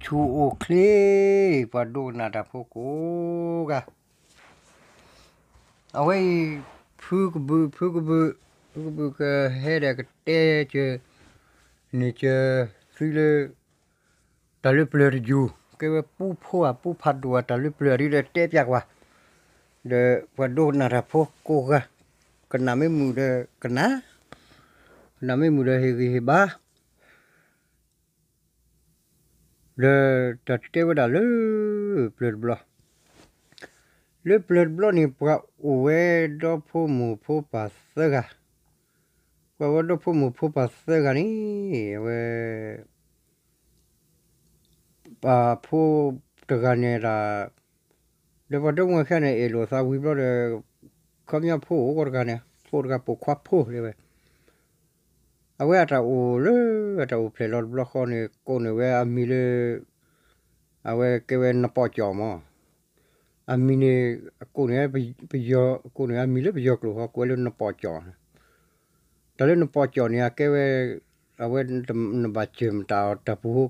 ထူၣ်အိၣ်ချ့ ပှၤဒိကနၣ်တၢ်ဖိကိးဂၤ, အဝဲအံၤ ဖုကဘုး ဖုကဘုး ဖုကဘုးကဟဲဒီးကတဲကၢၤ န့ၢ်ကၢၤသုလၢ တၢ်လၢပျၢၤတယုၢ် ကဲဝဲပူဖိဧါ ပူဖးဒိၣ်ဧါ တၢ်လၢပျၢၤဒ်ဒီးတဲပျးကွၢ်, ဒီးပှၤဒိကနၣ်တၢ်ဖိကိးဂၤ, ကနၣ်မ့ၢ်မုာ်ဒီးကနၣ်, ကနၣ်မ့ၢ်မုာ်ဒီးဟ့ၣ်ဂံၢ်ဟ့ၣ်ဘါ ဒီးတၢ်တဲဝဲဒၣ်လၢ ပျၢၤတဘျီ, လၢပျၢၤတဘျီန့ၣ် ပှၤအိၣ်ဝဲဒီဖိမိၢ်ဖိပၢ်သၢဂၤ, ပှၤဝဲဒီဖိမိၢ်ဖိပၢ်သၢဂၤန့ၣ် အဝဲ ပှၤဖိတဂၤန့ၣ်ဒၣ်, ဒီးပှၤဒီမါဝၤခံဂၤန့ၣ် အဲၣ်လိာ်သးဝံၤဘျီဒီး ခီပညီဖိအိၣ်ဂီၢ်တဂၤန့ၣ် ဖိတဂၤပိာ်ခွါဖိလဲၣ်ဝဲ, အဝဲအတၢ်အိၣ်လၢ အတၢ်အိၣ်ဖျဲၣ်လီၤတဘျီဃီန့ၣ် ကိးန့ၢ်ဝဲအမံၤလၢ အဝဲကဲဝဲနပီၣ်ကၠီၣ်မး, အမံၤန့ၣ် အကိးန့ၢ် ပယီၤ ကိးန့ၢ်အမံၤလၢပယီၤကျိာ်ဃီ ကိးဝဲလၢနပီၣ်ကၠီၣ်, တၢ်လၢနပီၣ်ကၠီၣ်န့ၣ် အကဲဝဲ အဝဲနဘၣ်စၢၢ်မတၤအီၤ တၢ်ပူၤ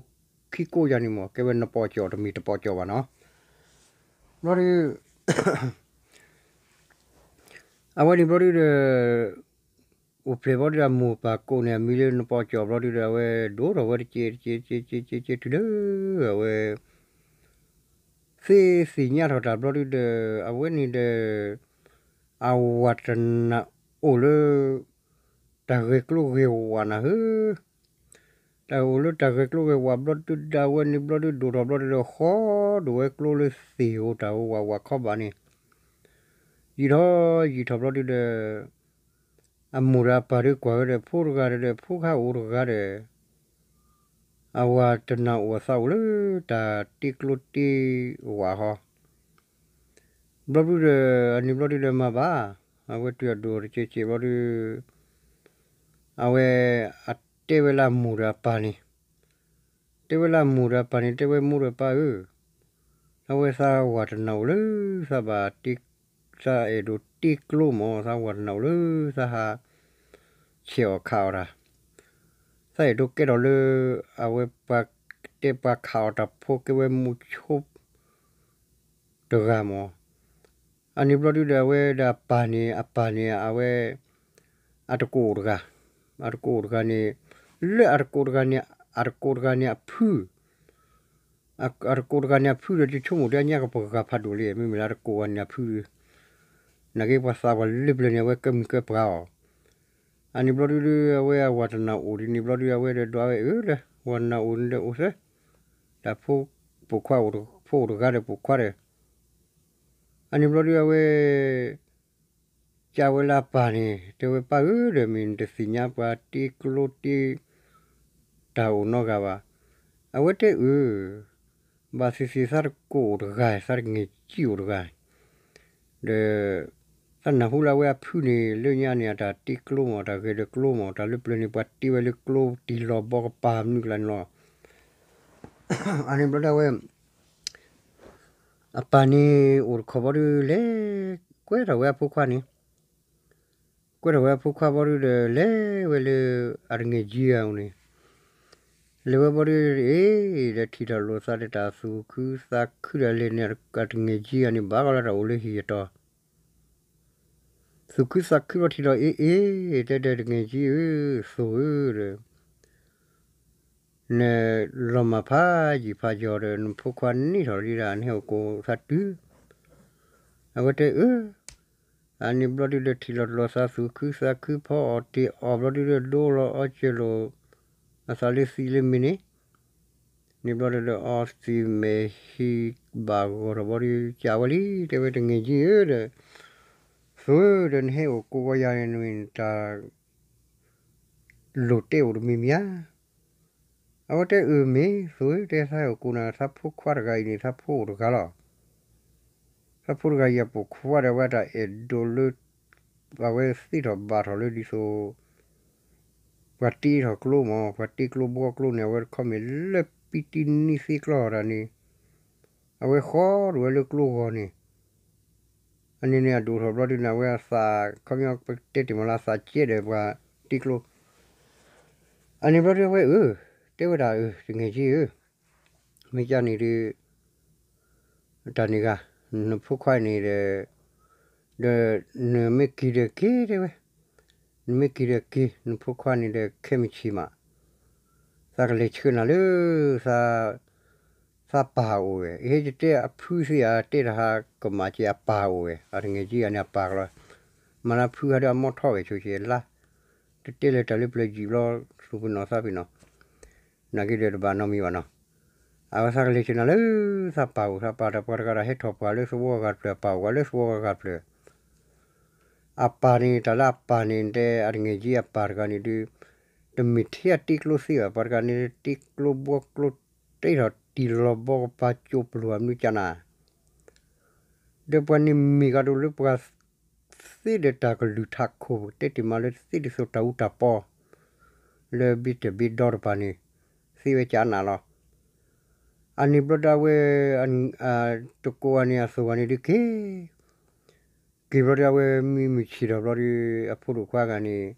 ဖိခံကိးယၤန့ၣ်မး ကဲဝဲနပီၣ်ကၠီၣ် တမ့ၢ်တပီၣ်ကၠီၣ်ဘၣ်နီၤ, ဘျီဒီး အဝဲန့ၣ်ဘျီဒုဒီး အိၣ်ဖျဲၣ်ဘျီဒုဒီး အမိၢ်ပၢ်ကိးန့ၢ်အမံၤလၢနပီၣ်ကၠီၣ်ဘျီဒုဒီး အဝဲဒိၣ်ထီၣ်ဝဲတကဲးတကဲးတကဲးတကဲးတကဲးတုၤလၢ အဝဲ သ့သ့ၣ်ညါထီၣ်တၢ်ဘျီဒုဒီး အဝဲန့ၣ်ဒီး အဝၤတနၢ်အိၣ်လၢ တၢ်ဂဲၤကျိဂဲၤဝးနၤဧၢ, တၢ်အိၣ်လၢတၢ်ဂဲၤကျိဂဲၤဝးဘျီဒုဒီး အဝဲန့ၣ်ဘျီဒုဒိၣ်ထီၣ်ဘျီဒုဒီး ဃီဒိၣ်ဝဲကျိလၢသ့ၣ်ဧိၤတၢ်ဧိၤဝးဝးခီဘၣ်န့ၣ် ယံာ်ထီၣ်ယံာ်ထီၣ်ဘျီဒုဒီး အမိၢ်ဒီးအပၢ်ဒုကွၢ်ဝဲဒီး ဖိတဂၤဒီး ဖိခါအိၣ်တဂၤဒီး အဝၤတနၢ်အိၣ်အသးအိၣ်လၢ တၢ်တ့ကျိတ့ဝးဟီ ဘျီဒုဒီး အန့ၣ်ဘျီဒုဒီးမၤဘၣ်, အဝဲတုၤအဒိၣ်တကဲးကဲးဘျီဒု အဝဲ အတဲဝဲလၢအမိၢ်ဒီးအပၢ်န့ၣ်, တဲဝဲလၢအမိၢ်ဒီးအပၢ်န့ၣ် တဲဝဲမိၢ်ဒီးပၢ်ဧၢ, အဝဲသးဝၤတနၢ်အိၣ်လၢ သးဘၣ်တ့ သးအဲၣ်ဒိးတ့ကျိမး သးဝၤတနၢ်အိၣ်လၢ သးဟး ဆဲးအီၣ်ခးအီၣ်တၢ်, သးအဲၣ်ဒိးကဲထီၣ်လၢ အဝဲပှၤတဲပှၤခးအီၣ်တၢ်ဖိကဲဝဲမုဆိ တဂၤမး, အန့ၣ်ဘျီဒုဒီး အဝဲဒၣ်အပၢ်န့ၣ် အပၢ်န့ၣ် အဝဲ အတကိးအိၣ်တဂၤ, အတကိးအိၣ်တဂၤန့ၣ် လၢအတကိးတဂၤန့ၣ် အတကိးတဂၤန့ၣ်အဖု အတကိးတဂၤန့ၣ်အဖုဒီး ယဆိကမိၣ်ဒ်အညါကပဂၤဖးဒိၣ်လံ မ့မ့ၢ်လၢအတကိးဂၤန့ၣ်အဖု, နာ်က့ပှၤသးပှၢ်လၢပျၢၤန့ၣ် အဝဲကဲမုၢ်ကဲပှၤအီၤ, အန့ၣ်ဘျီဒုဒီး အဝဲအဝၤတနၢ်အိၣ်ဒ်န့ၣ်ဘျီဒု အဝဲဒီးဒွးဝဲအၢလၢ ဝၤနၢ်အိၣ်န့ၣ်ဒီးအိၣ်သၢ, တၢ်ဖိပိာ်ခွါအိၣ် ဖိအိၣ်တဂၤဒီးပိာ်ခွါဒီး အန့ၣ်ဘျီဒု အဝဲ ကးဝဲလၢအပၢ်န့ၣ် တဲဝဲပၢ်ဧၢဒီး မ့ၢ်နတသ့ၣ်ညါပှၤတ့ကျိတ့ တၢ်အိၣ်နီတဂၤဘၣ်. အဝဲတဲအၢ ဘၣ်သ့ၣ်သ့ၣ်သးတကိးအိၣ်တဂၤ သးတငဲၢ်ကၠံအိၣ်တဂၤ, ဒီး သးနၢ်ဟူလၢအဝဲအဖုန့ၣ် လၢညါန့ၣ် အတၢ်တ့ကျိမး တၢ်ဂဲၤဒီးကျိမး တၢ်လၢပျၢၤန့ၣ် ပှၤတ့ဝဲလၢကျိတံၢ်လီၤဘီကပၤမနုၤကျါန့ၣ်လီၤ. အန့ၣ်ဘျီဒုအဝဲ အပၢ်န့ၣ်အိၣ်တခီဘျီဒု လဲၤကွဲထီၣ်ဝဲအဖိခွါန့ၣ်, ကွဲထီၣ်ဝဲအဖိခွါဘျီဒုဒီး လဲၤဝဲလၢအတငဲၢ်ကၠံဂၤအိၣ်န့ၣ်, လဲၤဝဲဘျီဒု အ့ ဒီးထံၣ်ထီၣ်လိာ်သးဒီးတၢ်သူၣ်ခုသးခုဒီးလဲၤန့ၣ် အတငဲၢ်ကၠံဂၤန့ၣ် ဘၣ်ကီးလၢတၢ်အိၣ်လၢဟံၣ်အတီၤ သူၣ်ခုသးခုဘျီထံၣ်လီၤ အ့ အ့ တဲဒီးတငဲၢ်ကၠံဧၢ, သိၣ်ဧၢဒီး နလီၤမၢ်ဖးယံာ်ဖးယီၤဒီး နဖိခွါန့ၢ်ထီၣ်လံဒၣ် နဟဲအိၣ်ကိးသးတုၤ, အဝဲတဲအၢ, အန့ၣ်ဘျီဒုဒီးထံၣ်လီၤတလီၤသးသူၣ်ခုသးခုဖီအီၣ်တ့ၢ်အီၣ်ဘျီဒု ဒိလီၤအီစၢၤလိာ် အသးလၢသံလၢမ့ၢ်န့ၣ်, န့ၣ်ဘျီဒုဒီးအီသံးမဲာ်ဟံးဘၣ်ဂီၢ်ထီၣ်ဘျီဒု ကးဝဲလံ တဲဝဲတငဲၢ်ကၠံဧၢဒီး သိၣ်ဧၢဒီးနဟဲအိၣ်ကိးဂီၤယၤန့ၣ် နမ့ၢ်တၢ် လိၣ်တဲအိၣ်တမံၤမံၤဧါ. အဝဲတဲအၢမ့ၢ် သိၣ်ဧၢ တဲသးဟဲအိၣ်ကိးနၤ သးဖိခွါတဂၤအံၤန့ၣ် သးဖိအိၣ်တဂၤလီၤ. သးဖိတဂၤအံၤအပိာ်ခွါဒီး အဝဲတၢ်အဲၣ်ဒိးလၢ အဝဲသ့ၣ်ထီၣ်ဘၣ်ထီၣ်လၢဒ်သိး ပှၤတ့ထီၣ်ကျိမး ပှၤတ့ကျိဘှီကျိန့ၣ် အဝဲတခီမ့ၢ်လၢပံတံနံသ့ကျီၢ်တၢ်န့ၣ် အဝဲဃီဒိၣ်ဝဲလၢကျိဂီၤန့ၣ် အန့ၣ်န့ၣ်အဒိၣ်ထီၣ်ဘျီဒုန့ၣ် အဝဲအသး ခီပညီပတဲတ့ၢ်မးလၢအသးကဲဒီးပှၤတ့ကျိ အန့ၣ်ဘျီဒုအဝဲအၢ တဲဝဲဒၣ်အၢ တငဲၢ်ကၠံဧၢ, မ့ၢ်ကန့ၣ်ဒုး တၢ်န့ၣ်ဂၤ နဖိခွါန့ၣ်ဒီး ဒီးနမ့ၢ်က့ၤဒီးက့ၤတဲဝဲ, နမ့ၢ်က့ၤဒီးက့ၤ နဖိခွါန့ၣ်ဒီးခဲမုၢ်ဆ့ၣ်မး သးကလဲၤဆှၢနၤလၢ သးပၢ်အိၣ်ဝဲ, အဟဲယတဲအဖုသ့ၣ်ဧါ တဲတဟါကမၣ်က့ၤ အပၢ်အိၣ်ဝဲ အတငဲၤက့ၤဂၤန့ၣ် အပၢ်ကလီၤ, မၤလၢဖုဂၤဒီးအမိၢ်ထီၣ်ဂဲၤဆိက့ၤလါ, တတဲလၢၤတၢ်လၢပျၢၤယံာ်ဘျီ သူၣ်ပနီၣ်သးပနီၣ် နာ်က့ဒီးတဘၣ်နီတမံၤဘၣ်နီၤ, အဝဲသးကလဲၤဆှၢနၤလၢ သးပၢ်အိၣ် သးပၢ်တၢ်ပှၤတဂၤဒီးဟဲထီၣ်ပှၤလၢသဝီဂၤတဖျၢၣ် အပၢ်အိၣ်ဂၤလၢသဝီဂၤတဖျၢၣ် အပၢ်န့ၣ် တၢ်လၢအပၢ်န့ၣ် တဲအတငဲၤက့ၤအပၢ်တဂၤန့ၣ်ဒုး တမ့ၢ်ထဲအတ့ကျိသ့ဘၣ်, ပှၤတဂၤန့ၣ် တ့ကျိဘှီကျိ တ့ထီၣ်တံၢ်လီၤဘီကပၤကၠိပလိာ်အမနုၤကနၤ, ဒီးပှၤန့ၣ်မ့ၢ်ကဒီးလၢပှၤသ့ဒီးတၢ်ကလုၢ်ထးခိၣ် ပကတဲတ့ၢ်မးလၢသ့ဒ်သိးတၢ်အူတၢ်ပီ လၢဘ့တဘ့ဒီတပၤန့ၣ် သ့ဝဲကနၤလီၤ. အန့ၣ်ဘျီဒီးအဝဲ တကိးဂၤန့ၣ် အသိၣ်ဂၤန့ၣ်ဒုးက့ၤ က့ၤဘျီဒီး အဝဲမ့ၢ်မုၢ်ဆ့ၣ်ထီၣ်ဘျီဒီး အဖိဒိၣ်ခွါဂၤန့ၣ်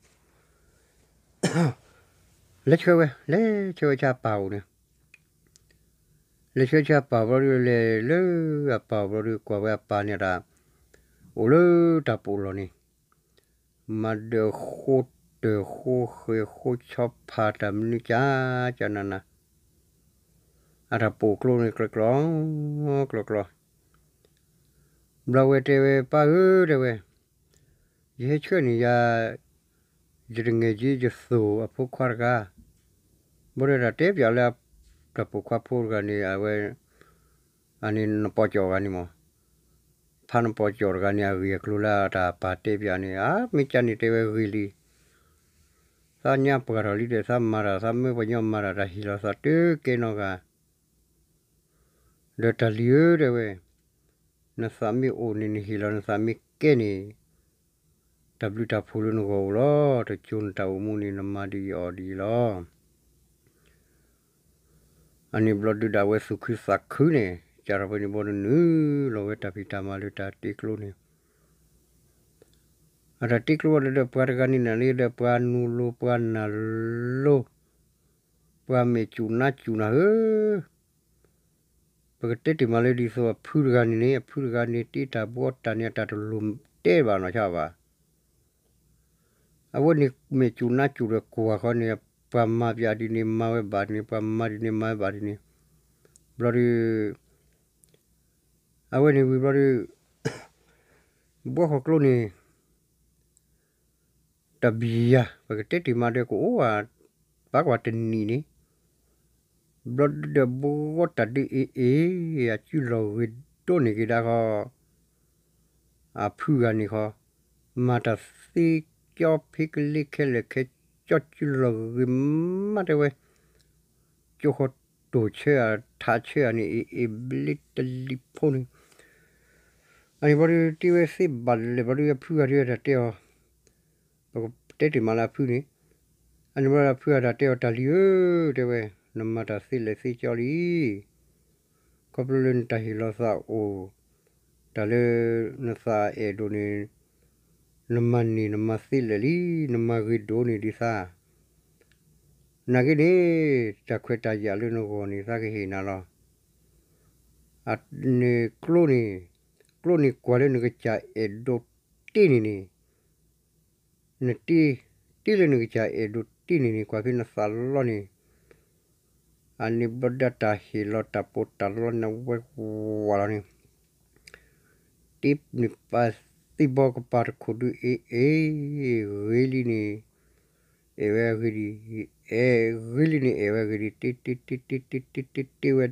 လဲၤဆှၢဝဲ လဲၤဆှၢဝဲဆၢအပၢ်အိၣ်န့ၣ်, လဲၤဆှၢဆၢအပၢ်ဘျီဒီး လဲၤလၢအပၢ်အိၣ်ဘျီဒီး ကွၢ်ဝဲအပၢ်န့ၣ်တၢ် အိၣ်လၢတၢ်ပိာ်လီၢ်န့ၣ် မၤဒၢးဃိတၢၢ်ဃိဃဲၤဃိဆီဖးတၢ်မနုၤကကနနၤ အတၢ်ပိာ်ကျိန့ၣ် ကျီကျီ ကျီကျီ, ဘျီဝဲတဲဝဲ ပၢ်ဧၢ တဲဝဲ, ယဟဲဆှၢန့ၣ်ယၤ ယတငဲၤက့ၤယသိၣ်အဖိခွါတဂၤ, ဘၣ်ဒီးတၢ်တဲပၠးလၢ တၢ်ပိာ်ခွါဖိတဂၤန့ၣ် အဝဲ အန့ၣ်နပီၢ်ကၠီၣ်တဂၤန့ၣ်မး, ဖးနပီၢ်ကၠီၣ်တဂၤန့ၣ် အဂ့ၢ်အကျိၤလၢတၢ်ပာ်တဲပၠးန့ၣ် အမ့ၢ်ကန့ၣ်တဲဝဲဂ့ၤလံ, သးညါပှၢ်ထီၣ်လံဒီး သးမၤတၢ် သးမၢပှၤညီမၤတၢ် တၢ်ဟ့ၣ်လီၤသးတကဲနီတဂၤ ဒီးတၢ်လံၤဧၢ တဲဝဲ, နသးမ့ၢ်အိၣ်န့ၣ် နဟ့ၣ်လီၤ နသးမ့ၢ်ကဲန့ၣ် တၢ်ဘျုးတၢ်ဖှိၣ်လၢနဂီၢ်အိၣ်လီၤ. တကၠိနတၢ်အိၣ်မူန့ၣ် နမၤဒ်အံၤအီၤဒ်အံၤလီၤ. အန့ၣ်ဘျီဒုးဒၣ်ဝဲသူၣ်ခုသးခုန့ၣ် ကၢ်ထီၣ်ဖဲန့ၣ်ဘျီနနုာ်လီၤဝဲတၢ်ဖံးတၢ်မၤလၢတၢ်တ့ကျိန့ၣ် အတၢ်တ့ကျိဝဲဒီးပှၤတဂၤန့ၣ်နၤလံဒီး ပှၤနူၤလိၤပှၤနၢ်လိၤ ပှၤမဲာ်စူၣ်နါစူၣ်နၤဧၢ, ပကတဲတ့ၢ်မးလၢဒ်သိးအဖုတဂၤန့ၣ်န့ၣ် အဖုတဂၤန့ၣ် တ့တၢ်ဘှီတၢ်န့ၣ် အတၢ်တလိၣ်တဲဘၣ်နီၢ်ဆါဘၣ်. အဝဲန့ၣ်မဲာ်စူၣ်နါစူၣ်ဒီးကွၢ်ဃီန့ၣ် ပှၤမၤပၠးဒ်န့ၣ် မၤဝဲဘၣ်ဒ်န့ၣ် ပှၤမၤဒ်န့ၣ် မၤဝဲဘၣ်ဒ်န့ၣ်, ဘျီဒီး အဝဲန့ၣ်ဝံၤဘျီဒီး ဘှီဃီၤကျိန့ၣ် တဘျီ ပကတဲတ့ၢ်မးဒီးကအိၣ်ဧါ ပာ်ကွၢ်တနံၣ်န့ၣ် ဘျီဒီးဘှီတၢ်ဒုးအ့ၣ်အ့ၣ် အစုလီၢ်ဂ့ၤဒိၣ်န့ၢ်က့ၤဒၣ်ဃီ အဖုဂၤန့ၣ်ဃီ မၤတၢ်သ့ကၠီဖံကလ့ခဲလၢာ်ခဲကၠီစုလီၢ်ဂ့ၤမးတဲဝဲ ကၠိဃီတိၢ်ဆၢအထးဆၢအန့ၣ် အ့ၣ်အ့ၣ်ဘျ့တလံၤဖိန့ၣ် အန့ၣ်ဘျီဒီးတ့ဝဲသ့ဘၣ်လဲၣ်ဘျီဒီးအဖုဂၤဒုးတၢ်တဲအီၤ ပကတဲတ့ၢ်မးလၢအဖုန့ၣ် အန့ၣ်ဘျီဒီးအဖုဂၤတၢ်တဲအီၤ တၢ်လံၤဧၢ တဲဝဲ နမၤတၢ်သ့လဲၣ်သ့ကၠီလံ ခီဖျိလၢနတၢ်ဟ့ၣ်လီၤသးအိၣ် တၢ်လၢနသးအဲၣ်ဒိးန့ၣ် နမၤန့ၢ်နမၤသ့လဲၣ်လံ နမၤဂ့ၤဒိၣ်န့ၢ်ဒံးသး နာ်က့န့ၣ် တၢ်ခွဲးတၢ်ယာ်လၢနဂီၢ်န့ၣ် သးကဟ့ၣ်နၤလီၤ. အန့ၣ်ကျိန့ၣ် ကျိန့ၣ်ကွၢ်လၢနကစၢ်အဲၣ်ဒိးတ့န့ၣ်န့ၣ် နတ့ တ့လၢနကစၢ်အဲၣ်ဒိးတ့န့ၣ်န့ၣ် ကွၢ်ဖဲနသးလီန့ၣ် အန့ၣ်ဘျီဒီးတၢ်ဟ့ၣ်လီၤတၢ်ပီးတၢ်လီန့ၣ်ဝဲဝးလီၤန့ၣ် တ့န့ၣ်ပာ်သံဘီကပၤတခိၣ်ဒုးအ့ၣ်အ့ၣ် ဂ့ၤလံန့ၣ် အဲၣ်ဝဲအဂ့ၢ်ဒ်အံၤ အဲၣ်ဂ့ၤလံန့ၣ် အဲၣ်ဝဲအဂ့ၢ်ဒ်အံၤ တ့တ့တ့တ့တ့တ့တ့ဝဲ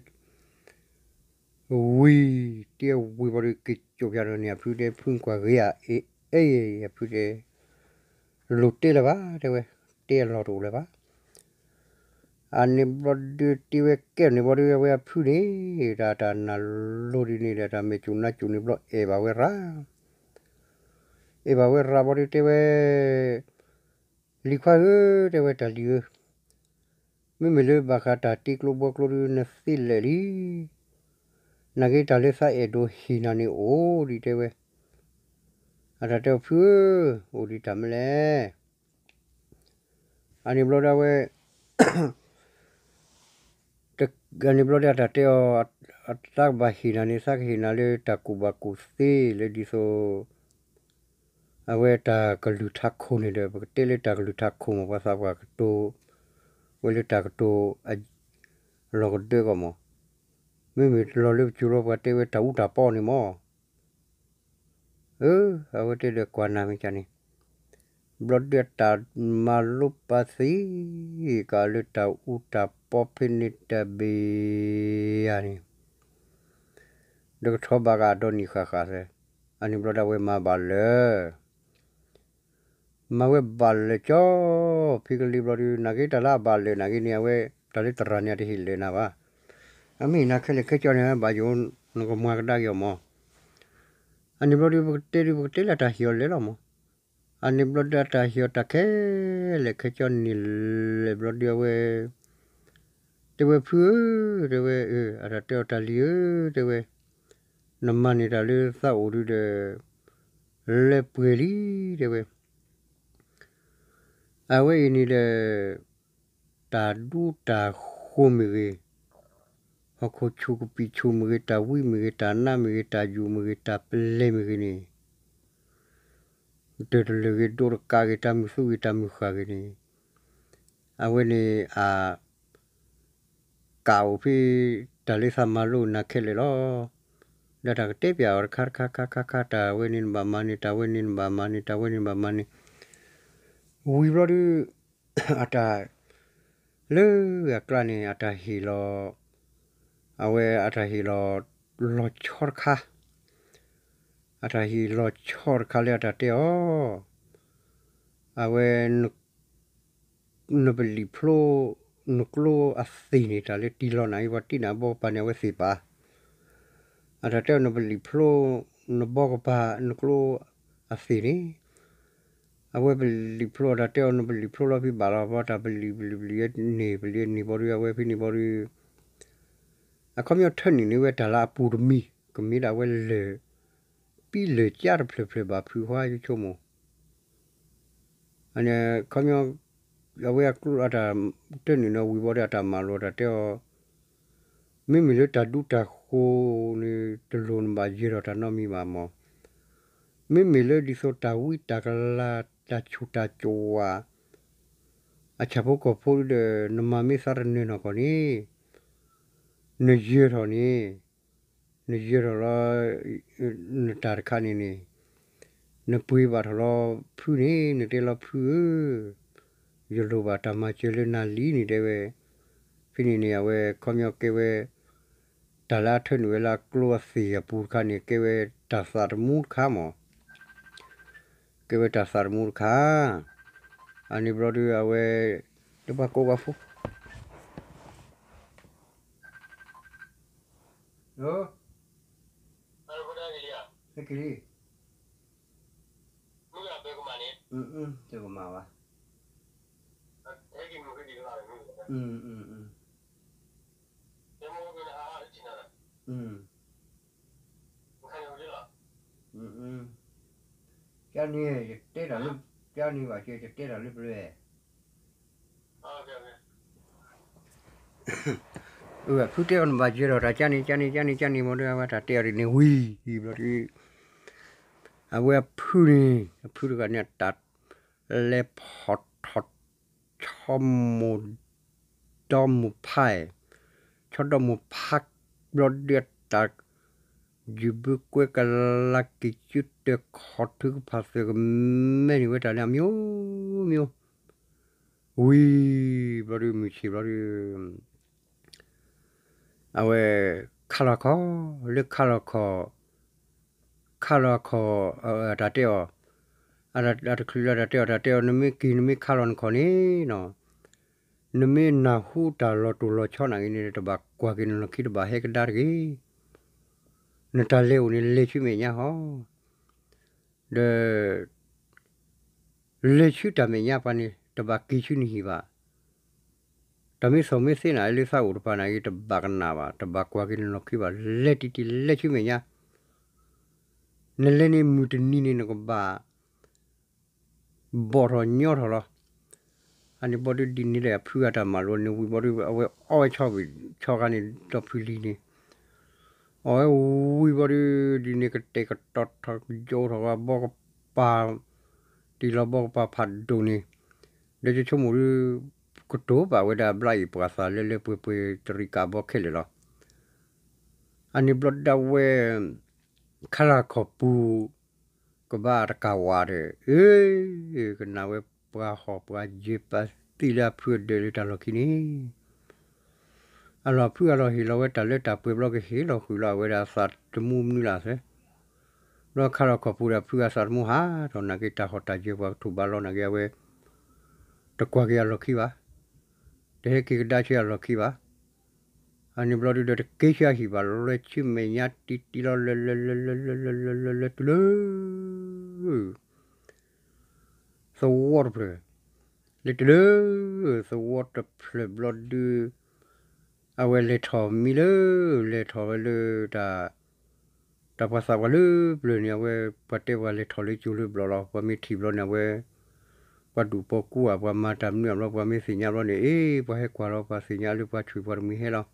ဝံၤ တ့ဝံၤဘျီဒီး က့ၤစိာ်ပၠးဒီးန့ၣ် အဖုတဲ ဖုကွၢ်ဂ့ၤဧါ အ့ၣ်အ့ၣ် အဖုတဲ လိၣ်တ့လၢၤဘၣ် တဲဝဲ တ့အလီၢ်တအိၣ်လၢၤဘၣ် အန့ၣ်ဘျီဒီးတ့ဝဲကဲန့ၣ်ဘျီဒီး အဝဲအဖုန့ၣ် တၢ်တၢ်နၢ်လိၤဒ်န့ၣ်ဒီး တၢ်မဲာ်စူၣ်နါစူၣ်န့ၣ်ဘျီ အဲၣ်ဘၣ်ဝဲရၤ အဲၣ်ဘၣ်ဝဲရၤဘျီဒီးတဲဝဲ လံၤခွါဧၢ တဲဝဲတၢ်လံၤဧၢ မ့မ့ၢ်လၢဘၣ်ဃးတၢ်တ့ကျိဘှီကျိဒုး နသ့လဲၣ်လံ နာ်က့တၢ်လၢသးအဲၣ်ဒိးဟ့ၣ်နၤန့ၣ်အိၣ်ဒံးတဲဝဲ အတၢ်တဲအီၤဖုဧၢ အိၣ်ဒံးတၢ်မနုၤလဲၣ် အန့ၣ်ဘျီဒၣ်ဝဲ တ တဂၤန့ၣ်ဘျီဒီး အတၢ်တဲအီၤ, အတၢ်ကဘၣ်ဟ့ၣ်နၤန့ၣ် သးကဟ့ၣ်နၤလၢတၢ်ကူၣ်ဘၣ်ကူၣ်သ့လၢဒ်သိး အဝဲတၢ်ကလုၢ်ထးခိၣ်န့ၣ်ဒီး ပကတဲလၢတၢ်ကလုၢ်ထးခိၣ်မး ပှၤသးပှၢ်ကတိၤဝဲလၢတၢ်ကတိၤအလီၢ်ကဒၢကီၢ်မး, မ့မ့ၢ်လီၤလၢပစိၤလီၤ ပှၤတဲဝဲတၢ်အူတၢ်ပီန့ၣ်မး. အၢ အဝဲတဲဒီးကွၢ်နၤမ့ၢ်ကန့ၣ်, ဘျီဒုးအတၢ်မၤလိပာ်သ့ ကလၢတၢ်အူတၢ်ပီဖဲန့ၣ်တဘ့ၣ်ဧါန့ၣ်, ဒီးကထီၣ်ဘၣ်ကဒီးနံၣ်ဃၣ်ဃၣ်သၢ, အန့ၣ်ဘျီဒၣ်ဝဲမၤဘၣ်လၢာ် မၤဝဲဘၣ်လၢာ်ကၠီ, ဖဲကလံၤဘျီဒုး နာ်က့တၢ်လၢအဘၣ်လၢာ်နာ်က့န့ၣ် အဝဲတၢ်လၢသရၣ်န့ၣ် အတဟ့ၣ်လၢာ်နၤဘၣ်. အမ့ၢ်နၤခဲလၢာ်ခဲကၠီန့ၣ် ဘၣ်ယိၣ်နကမၤကဒါက့ၤအီၤမး. အန့ၣ်ဘျီဒုး ပကတဲဒုး ပကတဲလၢတၢ်ဟ့ၣ်အီၤလဲၤလီၤမး. အန့ၣ်ဘျီဒုး အတၢ်ဟ့ၣ်အီၤတၢ်ခဲလၢာ်ခဲကၠီန့ၣ်လဲၤဘျီဒုး အဝဲ တဲဝဲဖုဧၢ, တဲဝဲ, အတၢ်တဲအီၤတၢ်လံၤဧၢ, တဲဝဲ, နမၤန့ၢ်တၢ်လၢသးအိၣ်ဒုးဒီး လဲၤပှဲၤလံ, တဲဝဲ. အဝဲအံၤန့ၣ်ဒီး တၢ်ဒူတၢ်ဃိၤမ့ၢ်ဂ့ၤ, ဟီၣ်ခိၣ်ဆူၣ်ကပံာ်ဆူၣ်မ့ၢ်ဂ့ၤ, တၢ်ဝံမ့ၢ်ဂ့ၤ, တၢ်နါမ့ၢ်ဂ့ၤ, တၢ်ယူၢ်မ့ၢ်ဂ့ၤ, တၢ်ပလဲၤမ့ၢ်ဂ့ၤန့ၣ်, တၢၢ်တလၢာ်ဂ့ၤ, ဒိတကးဂ့ၤ, တၢ်မုၢ်သူဂ့ၤ, တၢ်မုၢ်ဃၢ်ဂ့ၤန့ၣ်, အဝဲန့ၣ်အ ကးအိၣ်ဖဲ တၢ်လၢသးမၤလိနၤခဲလၢာ်လီၤ. ဒီးတၢ်ကတဲပၠးအီၤတခါတခါခါခါခါ တၢ်ဝဲန့ၣ်နဘၣ်မၤန့ၢ်, တၢ်ဝဲန့ၣ်နဘၣ်မၤန့ၢ်, တၢ်ဝဲန့ၣ်နဘၣ်မၤန့ၢ်, ဝံၤဘျီဒုး အတၢ် လၢအကျါန့ၣ် အတၢ်ဟ့ၣ်လီၤ, အဝဲအတၢ်ဟ့ၣ်လီၤ လီၤဆီတခါ, အတၢ်ဟ့ၣ်လီၤဆီတခါလၢအတၢ်တဲအီၤ, အဝဲ နပလံာ်ဖျိ နကျိအသ့ၣ်န့ၣ် တၢ်လၢတံၢ်လီၤနၤအံၤ ပှၤတံၢ်နၤဘီကပၤန့ၣ် အဝဲသ့ၣ်ပာ်, အတၢ်တဲအီၤ နပလံာ်ဖျိ နဘီကပၤ နကျိအသ့ၣ်န့ၣ်, အဝဲပလံာ်ဖျိ အတၢ်တဲအီၤ နပလံာ်ဖျိလီၤဖဲဘၣ်လီၤ ဘီတၢ်ပလံာ်ပလံာ်ပလံာ်န့ၣ် ပလံာ်န့ၣ်ဘီဒုး အဝဲဖဲန့ၣ်ဘီဒုး အခီပညီထၢနုာ်န့ၢ်ဝဲတၢ်လၢအပူၤတမံၤ ကမ့ၢ်ဒၣ်ဝဲလၢာ် ပံလၢာ်ကၠါတဖျၢၣ်ဖျၢၣ်ဘၣ်ဖုးခွါယဆိကမိၣ်, အခီပညီ အဝဲအကျိအတၢ် တၢ်နုာ်န့ၣ်ဝံၤဘီဒုးအတၢ်မၤလိာ်တၢ်တဲအီၤ, မ့မ့ၢ်လၢတၢ်ဒူတၢ်ဃိၤန့ၣ် တလိၣ်နဘၣ်ယၢၤထီၣ်တၢ်နီတမံၤဘၣ်မး, မ့မ့ၢ်လၢဒ်သိးတၢ်ဝံတၢ်ကလၤ တၢ်ဆူၣ်တၢ်ကဝး အဆၣ်ဖိကီၢ်ဖိဒီး နမၤမ့ၢ်သးတနၢၤနီၢ်ကီၢ်န့ၣ် နယၢၤထီၣ်န့ၣ် နယၢၤထီၣ်လီၤ နတၢ်တခါန့ၣ်န့ၣ် နပှ့ၤဘၣ်ထီၣ်လီၤဖုန့ၣ် နတဲလီၤဖုဧၢ, ယလိၣ်ဘၣ်တၢ်မၤစၢၤလၢနၤလံန့ၣ်တဲဝဲ, ဖဲန့ၣ်န့ၣ် အဝဲခီပညီကဲဝဲ တၢ်လၢအထၢနုာ်ဝဲလၢအကျိအသ့ၣ်အပူၤတခါန့ၣ် ကဲဝဲတၢ်သးသမူတခါမး, ကဲဝဲတၢ်သးသမူတခါ, အန့ၣ်ဘျီဒုးအဝဲ တပှၤကိးဂၤဖိ ဟဲက့ၤလံ, တကမၤဘၣ်, ကန့ၣ် ယတဲတၢ်လၢ, ကန့ၣ်ဘၣ်က့ၤ ယတဲတၢ်လၢပျၢၤ ဖုတဲအီၤနဘၣ်ယၢၤထီၣ်တၢ်ကန့ၣ် ကန့ၣ် ကန့ၣ် ကန့ၣ် မ့ၢ်ဒီးအဝဲတၢ်တဲအီၤဒ်န့ၣ်ဝံၤ ဘျီဒုး အဝဲအဖုန့ၣ် အဖုတဂၤန့ၣ် အတၢ်လဲၤဖီၣ်ထီၣ် ဆီမိၢ်ဒီမိၢ်ဖါ, ဆီဒီမိၢ်ဖါ ဘျီဒုးအတၢ် ယုၢ်ဘုကွဲကလးက့ၤ ကုတၢၢ်ခီၣ်ထုကဖၣ်သုးကမဲန့ၢ်ဝဲတၢ်လၢအမျိုးမျိုး, ဝံၤဘျီဒုး မုၢ်ဆ့ၣ်ဘျီဒုး အဝဲ ခါလီၤခီၣ် လၢခါလီၤခီၣ် ခါလီၤခီၣ် တၢ်တဲအီၤ, အတချုးလၢတၢ်တဲအီၤ တၢ်တဲအီၤ နမ့ၢ်က့ၤ နမ့ၢ်ခါလီၤနခီၣ်န့ၣ်နီၤ, နမ့ၢ်နၢ်ဟူတၢ်လီၤတိၢ်လီၤဆီနာ်က့န့ၣ် တဘၣ်ကွၢ်က့ၤနလီၢ်ခံ တဘၣ်ဟဲကဒါတဂ့ၤ, နတၢ်လဲၤအိၣ်န့ၣ် လဲၤဆူမဲာ်ညါဟီ ဒီး လဲၤဆူတၢ်မဲာ်ညါပှၤန့ၣ် တဘၣ်က့ၤဆူနဟံၣ်ဘၣ်. တၢ်မ့ၢ်သီၣ်မ့ၢ်သ့နၤလၢသးအိၣ်တဖၣ်နာ်က့ တဘၣ်ကနၣ်ဘၣ်, တဘၣ်ကွၢ်က့ၤနလီၢ်ခံဘၣ်, လဲၤတံၢ်တံၢ် လဲၤဆူမဲာ်ညါ, နလဲၤန့ၣ်မုၢ်တနံၤန့ၣ် နကဘၣ် ဘီၣ်ထီၣ်ညီထီၣ်လီၤ. အန့ၣ်ဘျီဒုးဒ်န့ၣ်ဒီး အဖုအတၢ်မၤလိန့ၣ်ဝံၤဘျီဒုး အဝဲအီၣ်ဝဲဆီဘ့ၣ်ဆီခါန့ၣ် ဒီဖုလံၤန့ၣ် အီၣ်ဝဲဝံၤဘျီဒုး ဒ်န့ၣ်ကတဲာ်ကတီၤထီၣ်ကယိထီၣ်ဝဲဘီကပၤ တ့ၢ်လီၤဘီကပၤဖးဒိၣ်န့ၣ် ဒီးယဆိကမိၣ်ဒုး ကတိၤဘၣ်ဝဲဒၣ်ဘျါအံၤပှၤသးလၢလၢပှဲၤပှဲၤတရံးကးဘီခဲလၢာ်လီၤ. အန့ၣ်ဘျီဒၣ်ဝဲ ခါလၢခီၣ်ပူၤ ကဘၣ်တကးဝါဒီး အ့ ကနၣ်ဝဲပှၤဟီၣ်ပှၤယဲၢ်ပှၤသံလၢအဖုအဒၢးလၢတၢ်လီၢ်ခံန့ၣ် အလီၢ်ဖုအလီၢ်ဟ့ၣ်လီၤဝဲတၢ်လၢတၢ်ပှဲၤဘျီကဟ့ၣ်လီၤဃုာ်လီၤအဝဲဒၣ်သးတမူမနုၤလၢ်သၢ ဘျီခါလီၤခီၣ်ပူၤဒီးဖုအသးတမူဟးထီၣ်နာ်က့တၢ်ဟီၣ်တၢ်ယဲၢ်ပှၤကထူၣ်ဘါလီၤနာ်က့အဝဲ တကွၢ်က့ၤအလီၢ်ခံဘၣ်, တဟဲက့ၤကဒါဆၢအလီၢ်ခံဘၣ်. အန့ၣ်ဘျီဒုဒီးတက့ၤဆၢအဟံၣ်ဘၣ် လဲၤဆူမဲာ်ညါတံၢ်တံၢ်လီၤ လဲၤလဲၤလဲၤလဲၤလဲၤလဲၤလဲၤလဲၤတုၤလၢ သဝီတဖျၢၣ်, လဲၤတုၤလၢ သဝီတဖျၢၣ်ဘျီဒု အဝဲလဲၤထီၣ်မံလၢ လဲၤထီၣ်ဝဲလၢ တၢ်ပှၤသးပှၢ်လၢပျၢၤန့ၣ် အဝဲ ပှၤတဲပှၤလဲၤထီၣ်လၢကၠိလၢဘျီလီၤ. ပှၤမ့ၢ်ထံၣ်ဘျီန့ၣ် အဝဲ ပှၤဒူၣ်ပိာ်ကူအ ပှၤမၤတၢ်မနုၤအဘျီ ပှၤမ့ၢ်သ့ၣ်ညါဘျီန့ၣ် အ့ ပှၤဟဲကွၢ်လီၤ ပှၤသ့ၣ်ညါလၢပှၤဆွံပှၤတမှံၤဟဲလီၤ.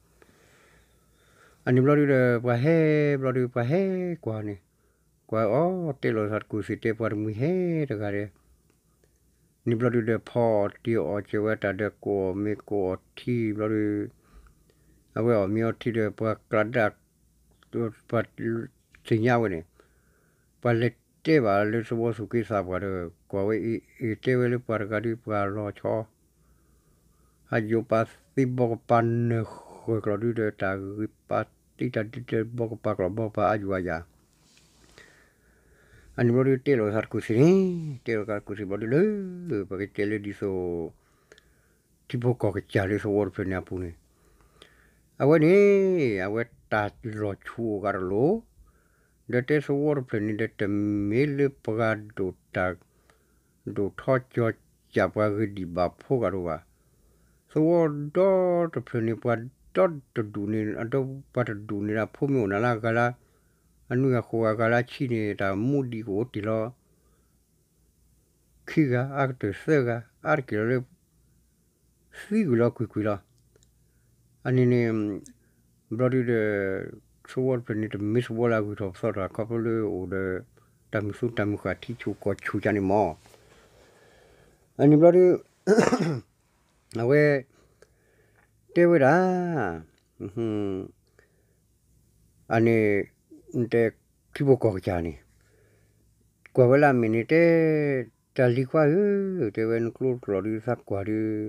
အန့ၣ်ဘျီဒုဒီး ပှၤဟဲဘျီဒု ပှၤဟဲကွၢ်န့ၣ် ကွၢ်အီၤတဲလိာ်သးတကူၣ်သ့ၣ်တဲပှၤတမှံၤဟဲတဂၤဒီး န့ၣ်ဘျီဒုဒီးဖီအီၣ်တ့ၢ်အီၣ်စၢၤဝဲတၢ်ဒီးကိးအီၣ်မ့ၤကိးအီၣ်ထံဘျီဒု အဝဲအီၣ်မ့ၤအီထံဒီးပှၤကျါဒၣ် ပှၤသ့ၣ်ညါဝဲန့ၣ် ပှၤလဲၤတဲဘၣ်လၢသဝီသူၣ်က့သးပှၢ်ဒီး ကွၢ်ဝဲအ့ၣ်အ့ၣ်တဲဝဲလၢပှၤတဂၤဒုပှၤလီၤဆီ ဟးယိာ်ပာ်သ့ဘီကပၤနၢၤဃၢၤကျီၢ်ဒုဒီး တၢ်ဂ့ၤပာ်သ့တၢ်ဒုဒီးဘီကပၤကျီၢ်ဘီကပၤအါယွၤယၤ အန့ၣ်ဘျီဒုတဲလိာ်သးတကူၣ်သ့ၣ်န့ၣ် တဲလိာ်သးတကူၣ်သ့ၣ်ဘျီဒုလၢ ပကတဲလၢဒ်သိး ထံဖိကီၢ်ကစၢ်လၢသဝီတဖျၢၣ်န့ၣ်အပူၤန့ၣ် အဝဲန့ၣ် အဝဲတၢ်လီၤဆူအဂၤတလိၤ ဒီးတဲသဝီတဖျၢၣ်န့ၣ်ဒီး တမ့ၢ်လၢပှၤဒိၣ်တၢ် ဒိၣ်ထီကၠီကၢ်ပှၤဂ့ၤဒံးဘၣ်ဖိဂၤတအိၣ်ဘၣ်. သဝီဒီတဖျၢၣ်န့ၣ် ပှၤဒီတဒူၣ်န့ၣ် အဒီပှၤတဒူၣ်န့ၣ်ဒီး ဖိမ့ၢ်အိၣ်နၤလၢအဂၤလၢ အနွံဂၤဃိးဂၤဂၤလၢဆံန့ၣ် တၢ်မူဒံးကအိၣ်တ့ၢ်လီၤ ခံဂၤ အါကတၢၢ်သၢဂၤ အါတက့ၢ်လီၤလၢ သံကွံာ်လီၤကွံာ်ကွံာ်လီၤ. အန့ၣ်န့ၣ် ဘျီဒုဒီး သဝီတဖျၢၣ်န့ၣ် တမ့ၢ်သဝီလၢအဂုၤထီၣ်ပသီထီၣ် ခီဖျိလၢအိၣ်ဒီး တၢ်မုၢ်သူတၢ်မုၢ်ဃၢ်ထံဆူၣ်ကီၢ်ဆူၣ်ကန့ၣ်မီၢ် အန့ၣ်ဘျီဒု အဝဲ တဲဝဲဒၣ် အန့ၣ် တဲ ထံဖိကီၢ်ကစၢ်န့ၣ် ကွၢ်ဝဲလၢအမဲာ်န့ၣ်တဲ တၢ်လံၤခွါဧၢ, တဲဝဲ နကျိတကျိာ်ဒုးသးကွၢ်ဒုး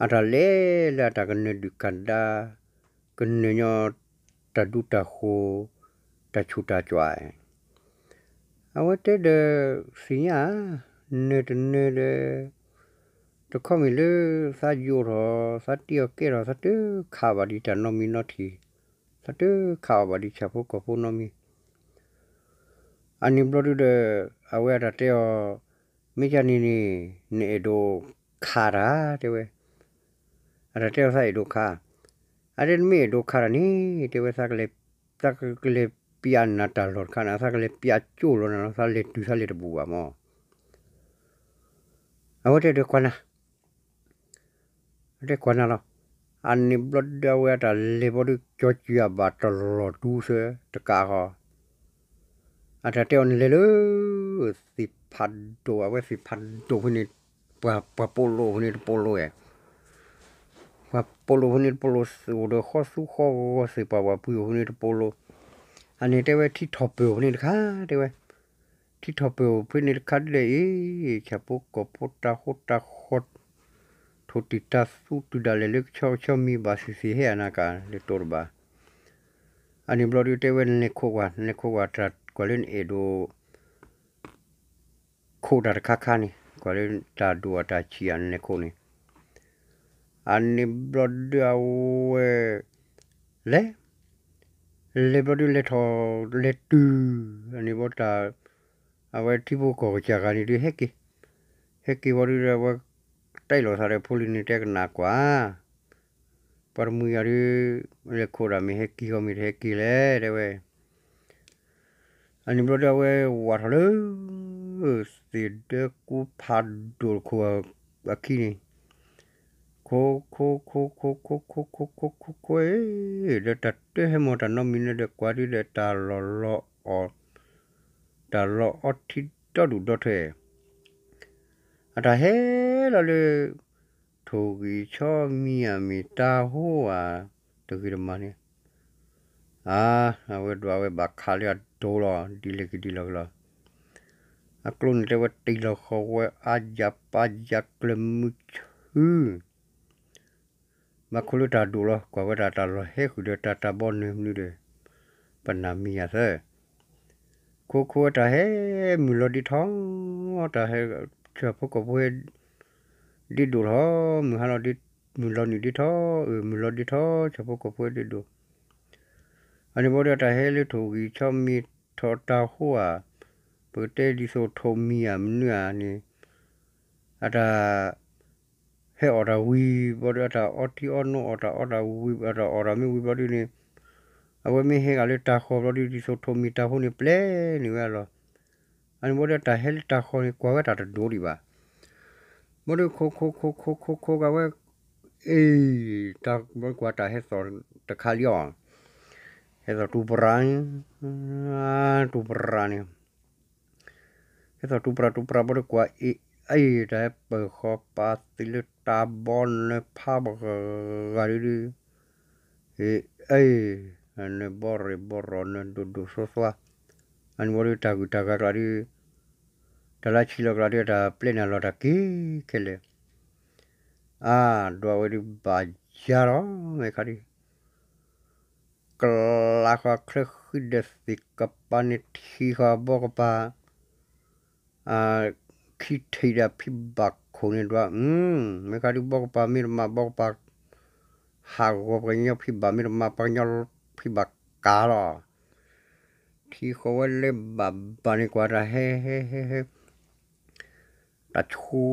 အတၢ်လဲၤလၢအတၢ်ကနၢၤဒုၣ်ကဒါ ကနၢၤညီတၢ်ဒူတၢ်ဃိၤ တၢ်ဆူးတၢ်စွဲ အဝဲတဲဒီး သ့ၣ်ညါ နၢၤတနၢၤဒီး တခီမ့ၢ်လၢ သးယိာ်ထီၣ် သးတ့အီၣ်ကဲထီၣ် သးတခးဘၣ်ဒံးတၢ်နီတမံၤနီတထံၣ်, သးတခးအီၣ်ဘၣ်ဒံးဆၣ်ဖိကီၢ်ဖိနီတမံၤ အန့ၣ်ဘျီဒုဒီး အဝဲအတၢ်တဲအီၤ, မ့ၢ်ကန့ၣ်န့ၣ် နအဲၣ်ဒိးခးတၢ် တဲဝဲ, အတၢ်တဲအီၤသးအဲၣ်ဒိးခး, အတဲနမ့ၢ်အဲၣ်ဒိးခးတၢ်န့ၣ် တဲဝဲ သးကလဲၤပျးနၤတၢ်လီၢ်တခါန့ၣ် သးကလဲၤပျးကၠိလီၤနၤလီၤ သးလဲၤတုၤသးလဲၤတဘူးဘၣ်မီၢ် အဝဲတဲဒီးကွၢ်နၤ အတဲကွၢ်နၤလီၤ. အန့ၣ်ဘျီဒုအဝဲအတၢ်လဲၤဘျီဒု ကၠီကၠံအဘၣ်တလီၤတူစၢၤတကးဃီ, အတၢ်တဲအီၤနလဲၤလၢ သ့ၣ်ဖးဒိၣ် အဝဲသ့ၣ်ဖးဒိၣ်ဖဲန့ၣ် ပှၤ ပှၤပိာ်လိာ်ဖဲန့ၣ်တပိာ်လိာ်ဧဲ, ပှၤပိာ်လိာ်ဖဲန့ၣ်တပိာ်လိာ် အိၣ်ဒီးဃီသူဃီဂီၤသ့ၣ်ပှၤဝဲပှံၤအိၣ်ဖဲန့ၣ်တပိာ်လိာ်, အန့ၣ်တဲဝဲထံထီၣ်ပၢၢ်အိၣ်ဖဲန့ၣ်တခါ, တဲဝဲ ထံထီၣ်ပၢၢ်အိၣ်ဖဲန့ၣ်တခါဒ်လဲၣ်အံၤ, ဆၣ်ဖိကီၢ်ဖိတၢ်ဃိတၢ်ဃီ, ထိၣ်တံၢ်တၢ်သူတုၤဒၣ်လဲာ်လၢကဆီကဆီမံၤဘၣ်သ့ၣ်သ့ၣ်ဟဲအနၢ်ကၢ် လဲၤတိၢ်တဘၣ်, အန့ၣ်ဘျီဒုတဲဝဲနလဲၤခိးကွၢ် နလဲၤခိးကွၢ်တၢ်ကွၢ်လၢနအဲၣ်ဒိး ခိးတၢ်တခါခါန့ၣ် ကွၢ်လၢတၢ်ဒိၣ်အတၢ်ဆံးအနလဲၤခိးန့ၣ်, အန့ၣ်ဘျီဒုအဝဲ လဲၤ လဲၤဘျီဒုလဲၤထီၣ် လဲၤတုၤ အန့ၣ်ဘျီတၢ် အဝဲထံဖိကီၢ်ကစၢ်ဂၤန့ၣ်ဒုးဟဲက့ၤ, ဟဲက့ၤဘျီဒုဒီးအဝဲ တဲလိာ်သးဒီးဖိလံၤန့ၣ်တဲကနၣ်ကွၢ်, ပှၤတမှံၤဂၤဒုး လဲၤခိးဒၣ်မ့ၢ်ဟဲက့ၤဂီၤမ့ၢ်တဟဲက့ၤလဲၣ် တဲဝဲ အန့ၣ်ဘျီဒုအဝဲဝးထီၣ်လၢ သ့ၣ်ဒၢကူဖးဒိၣ်တခိၣ် အခံန့ၣ်, ခိခိခိခိခိခိခိခိခိခိခိ ဒီးတၢ်တဟဲမၤတၢ်နီတမံၤန့ၣ်ဒီး ကွၢ်ဒုဒီးတၢ်လီၤလီၤအီၣ်, တၢ်လီၤအီထံဒီဒူၣ်ဒီထၢ, အတၢ်ဟဲလီၤလၢ ထိၣ်ဂံၢ်ဆီမံအမ့ၢ်တၢ်ဟိဧါ, တဂ့ၤတမၤန့ၣ်, အါ, အဝဲဒွးဝဲဘၣ်ခးလၢအဒိၣ်လီၤ ဒ်လဲၣ်က့ၤဒ်လဲၣ်က့ၤလီၤ, အကျိန့ၣ်တဲဝဲတ့ၢ်လီၤဃီၤဝဲ အါယၤပၢ်ယၤကျၢၢ်မုၢ်ဆူ ဘၣ်ခိၣ်လၢတၢ်ဒိၣ်လီၤ ကွၢ်ဝဲဒၣ်တၢ်လီၤဟဲဃုာ်ဒီးတၢ်တၢ်ဘီနုၤမနုၤဒီး, ပနၢ်မံယၤသၢ, ခိခိဝဲတၢ်ဟဲမုၢ်လီၤဒ့ထီ, တၢ်ဟဲ, ဆၣ်ဖိကီၢ်ဖိဟဲ, ဒ့ဒိၣ်ထီ, မုၢ်ဟါလီၤဒ့, မုၢ်လီၤနုာ်ဒ့ထီ, အၢ မုၢ်လီၤဒ့ထီ, ဆၣ်ဖိကီၢ်ဖိဟဲဒ့ဒိၣ်, အန့ၣ်ဘီဒီးတၢ်ဟဲလၢထိၣ်ဂံၢ်ဆီမံထီၣ်တၢ်ဟိဧါ, ပကတဲဒ်သိးထိၣ်မံဧါမနုၤဧါန့ၣ်, အတၢ် ဟဲအီၣ်တၢ်ဝံၤဘီဒီး အတၢ်အီထံအီနိအီၣ်တၢ်အီတၢ်ဝံၤ အတၢ်အီၣ်တၢ်မ့ၢ်ဝံၤဘီဒုန့ၣ်, အဝဲမ့ၢ်ဟဲဂၤလၢတၢ်ဃီၤဘီဒု ဒ်သိးထိၣ်မံတၢ်ဟိန့ၣ်ပျဲန့ၢ်ဝဲလီၤ. အန့ၣ်ဘီဒီးတၢ်ဟဲလၢတၢ်ဃီၤန့ၣ် ကွၢ်ဝဲတၢ်တဒိၣ်ဒံးဘၣ်. ဘီဒုခိခိခိခိခိခိကဝဲ, အ့, တၢ်ကွၢ်တၢ်ဟဲသီၣ်တခါလံအီၤ, ဟဲသီၣ်တူၢ်ပြၤ, တူၢ်ပြၤန့ၣ် ဟဲသီၣ်တူၢ်ပြၤတူၢ်ပြၤဘီဒီးကွၢ်အ့ၣ်အ့ၣ် တၢ်ဟဲပၢၢ်ဃီပာ်သံလၢတၢ်ဘီနၢၤဖးဘဂၤဒုဒု, အ့ၣ်အ့ၣ်, နၢၤဘီရ့ၣ်ဘီရီၤနၢၤဒိၣ်ဒိၣ်သွါသွါ, အန့ၣ်ဘီဒုတၢ်ဂုၤတၢ်ဂၤကျါဒု, တၢ်လၢဆံးလီၤကျါဒု တၢ်ပျဲနၤလီၤတၢ်က့ၤခဲလၢာ်, အါ, ဒွးဝဲဒုဘၣ်ယါလီၤ မ့ၢ်ခါဒု ကလးဃီချၢဃံဒီးသ့ၣ်ကပၤန့ၣ်ထံၣ်ဃီဘီကပၤ, ခံထံၣ်ဒၣ်ဖံးဘၣ်ခိၣ်န့ၣ်ဒွး, မ့ၢ်ခါဒုဘီကပၤမ့ၢ်တမၤဘီကပၤ, ဟးဂီၤပှၤကညီဖံးဘၣ်မ့ၢ်တမၤပှၤကညီဖံးဘၣ်ကၤလီၤ. ထံၣ်ဃီဝဲလၢဘၣ်ဘၣ်န့ၣ်ကွၢ်တၢ်ဟဲဟဲဟဲဟဲ တၢ်ဆိ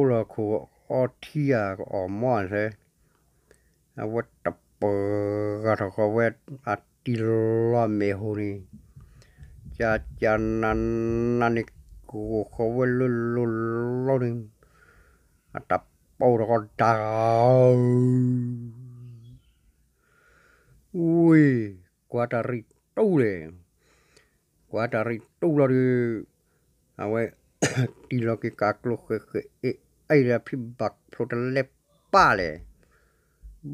လီၤခိၣ်အီထံဧါ ကအီၣ်မီၢ်ဧါသၢ, အဝဲတပှၤဂၤထီၣ်ဃီဝဲအတံၢ်လီၤမဲာ်ဟိန့ၣ်, ကကနနန့ၣ် ကအိၣ်ဃီဝဲလၢလိၤလိၤန့ၣ်, အတၢ်ပိာ်ထီၣ်ဃီဒၣ် ဝ့ၢ်, ကွၢ်တၢ်ရံၣ်တူၢ်လဲၣ်, ကွၢ်တၢ်ရံၣ်တူၢ်လီၤဒီး, အဝဲ, တံၢ်လီၤက့ၤကးကျိဃဲးဃဲးအ့ၣ်အ့ၣ်ဒီးဖံးဘၣ်ဖျိတလဲပၢ်လဲၣ်,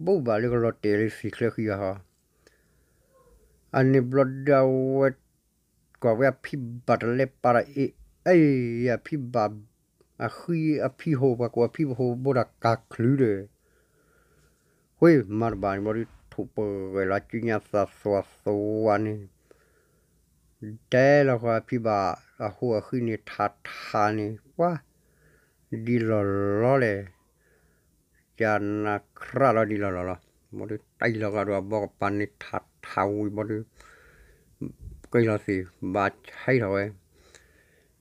ဘိးဘၣ်လၢကလီၤတဲာ်လၢသံၣ်ချၢဃံဂၤဟီ, အန့ၣ်ဘျီဒီးအဝဲ, ကွၢ်ဝဲအဖံးဘၣ်တလဲပၢ်ဒီးအ့ၣ်အ့ၣ်အဖံးဘၣ်, အဃံအဖံးဟိၣ် ပှၤကိးအဖံးဟိၣ်ဘိဒီးကးချုးဒီး ဃ့မၤတဘၣ်န့ၣ်ဘျီဒု ထိၣ်ပဂဲၤလီၤ ကညးသးသွၣ်သွၣ်န့ၣ်, ဒဲလီၤဃီအဖံးဘၣ်အဟိၣ်အဃံန့ၣ်ထးထးန့ၣ် ပှၤ, ဒ်လီၢ်လီၤလဲၣ်, ကနၣ်ကြၢးလီၤဒ်လီၢ်လီၢ်လီၤ, ဘျီဒုတၢ်အံၤလီၤဂာ်ဒီးအဘီကပၤန့ၣ်ထးထးဝံၤဘျီဒု ကလီၤသ့ၣ်ဘၣ်ဆဲးထီၣ်ဝဲ,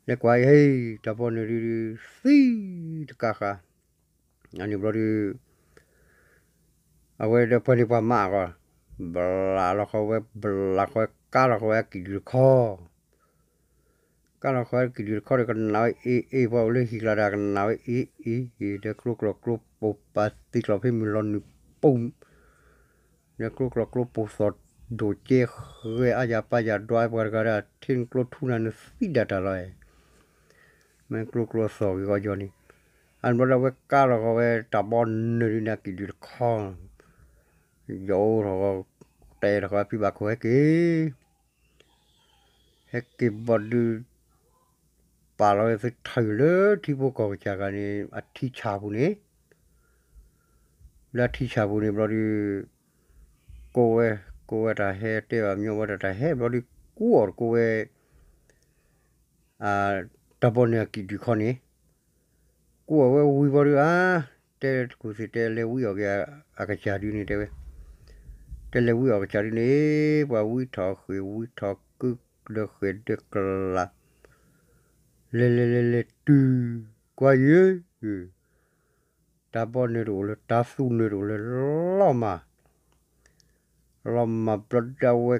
လဲၤကွၢ်အံၤ တၢ်ဘီနုာ်ဒုဒု သံတကးဃာ်, အန့ၣ်ဘျီဒု အဝဲဒီးပှၤန့ၣ်ပှၤမၤအဂီၢ်, ဘျးလီၤဃီဝဲ ဘျးဃီဝဲ ကါလီၤဃီဝဲအကံၣ်ဒုးတခီ, ကါလီၤဃီဝဲအကံၣ်ဒုးတခီဒီး ကနၣ်ဝဲအ့ၣ်အ့ၣ် ပှၤအိၣ်လၢဟံၣ်ကျါဒီး ကနၣ်ဝဲအ့ၣ်အ့ၣ် ဒီးကျိကျိကျိပိာ်ပာ်သံကျိာ်ဖဲမုၢ်လီၤနုာ်ပိာ် ဒီးကျိကျိကျိပိာ်သီၣ်ဒိၣ်ကဲဃဲအါယၤပၢ်ယၤဒွးပှၤတဂၤဒီး ထံနကျိထူနၤနသံဒၣ်တၢ်လီၤ, မ့ၢ်ကျိကျိသီၣ်ဂ့ၤဂီၤယီၤန့ၣ်, အန့ၣ်ဘျီဒီးအဝဲကါလီၤဃီဝဲတၢ်ဘီနုာ်ဒုန့ၣ် အကံၣ်ဒုးတခီ, ယအိၣ်ထီၣ်ဂီၤ တဲထီၣ်ဃီဖံးဘၣ်ခိၣ်ဟဲက့ၤ ဟဲက့ၤဘျီဒု ပာ်လီၤဝဲသုထၢၣ်လၢထံဖိကီၢ်ကစၢ်ဂၤန့ၣ် အထံဆၣ်ပူၤန့ၣ်, လၢအထံဆၣ်ပူၤန့ၣ်ဘျီဒု ကိးဝဲ, ကိးဝဲတၢ်ဟဲတဲဘၣ်မညီဝဲတၢ်ဟဲဘျီဒု ကူအီၤတကိးဝဲ တၢ်ဘီနုာ်အကံၣ်ဒုးတခီန့ၣ်, ကူအီၤဝဲဝံၤဘျီဒု အါ, တဲတကူၣ်သ့ၣ်တဲလဲၤဝံအီၣ်က့ၤအကစၢ်ဒုန့ၣ်တဲဝဲ, တဲလဲၤဝံအီၣ်ကစၢ်ဒုန့ၣ် ပှၤဝံထီၣ်ဃ့ၢ်ဝံထီၣ်ကု ဒီးဃ့ၢ်ဒီးကလး လဲၤလဲၤလဲၤလဲၤတုၤ ကွၢ်ယဲ တၢ်ဘီနုာ်တအိၣ်လၢၤ တၢ်သူၣ်နုာ်တအိၣ်လၢၤ လီၤမၢ်, လီၤမၢ်ဘျီဒုအဝဲ